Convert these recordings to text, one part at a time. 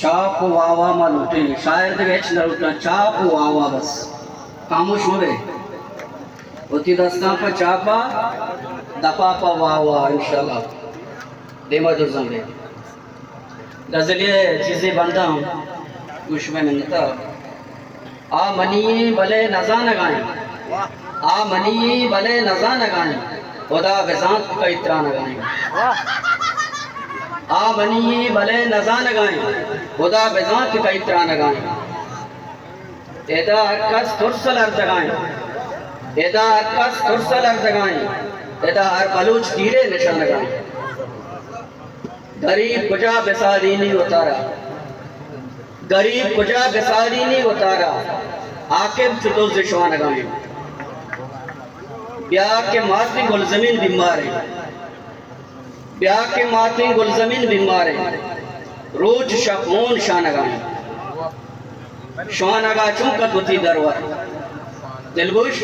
چاپ و واہ واہ ما لوٹیں، شاعر دگہ ہچ نہ لوٹاں، چاپ و واہ واہ بس۔ خاموش مہ بے۔ وتی دستاں پہ چاپا، دپا پہ واہ واہ، انشاءاللہ۔ دیما جزاں بے۔ غزلی ءِ چیزے بنداں، گوش مئے منتا۔ آ منی ایں بلے نزانگائیں۔ آ منی ایں بلے نزانگائیں۔ ہدا بزانت کئی ترانگائیں۔ آ منی ایں بلے نزانگائیں۔ ہدا بزانت کئی ترانگائیں۔ ادا ہر کس ترس لرزگائیں۔ ادا ہر کس ترس لرزگائیں۔ ادا ہر بلوچ تیرے نشانگائیں۔ گریب کجا بسالینی وتارا، گریب کجا بسالینی وتارا، عاقب چو دز شوانگائیں۔ بیا کہ ماتیں گلزمین بیماریں، بیا کہ ماتیں گلزمین بیماریں، روچ شپ ہون شانگائیں۔ شوانگا چون کت وتی درور۔ دلگوش،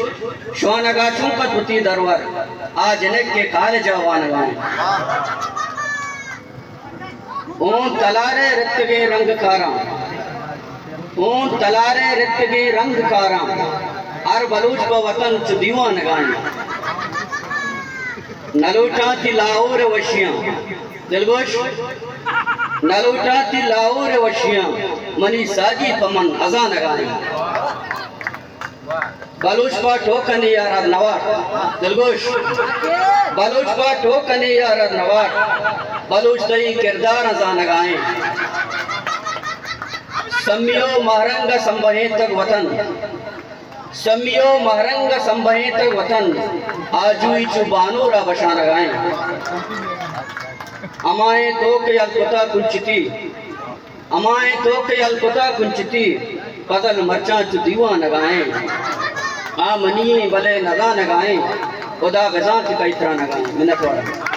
شوانگا چون کت وتی درور۔ آ جنک کہ کالجا وانگائیں۔ اون تلارے رتگیں رنگ کاراں۔ اون تلارے رتگیں رنگ کاراں۔ ہر بلوچ پہ وطن چو دیوانگائیں۔ نہ لوٹاں تی لاہور وشیاں۔ دلگوش، نہ لوٹاں تی لاہور وشیاں، منی ساجی پہ من ہزانگائیں۔ بلوچ پہ ٹوکنے یار نوار۔ دلگوش، بلوچ پہ ٹوکنے یار نوار، بلوچ تئی کردار زانگائیں۔ سمیو مہرنگ سمبہینتگ وطن، سمی و مہرنگ ء سمبہینتگ وطن، آجوئی چو بانور ء بشانگائیں۔ ہمائیں توک یل کتا کنچتی، ہمائیں توک یل کتا کنچتی، پزل مرچاں چو دیوانگائیں۔ آ منی ایں بلے نزانگائیں، خدا بزانت کئی ترانگائیں۔ منت وارا۔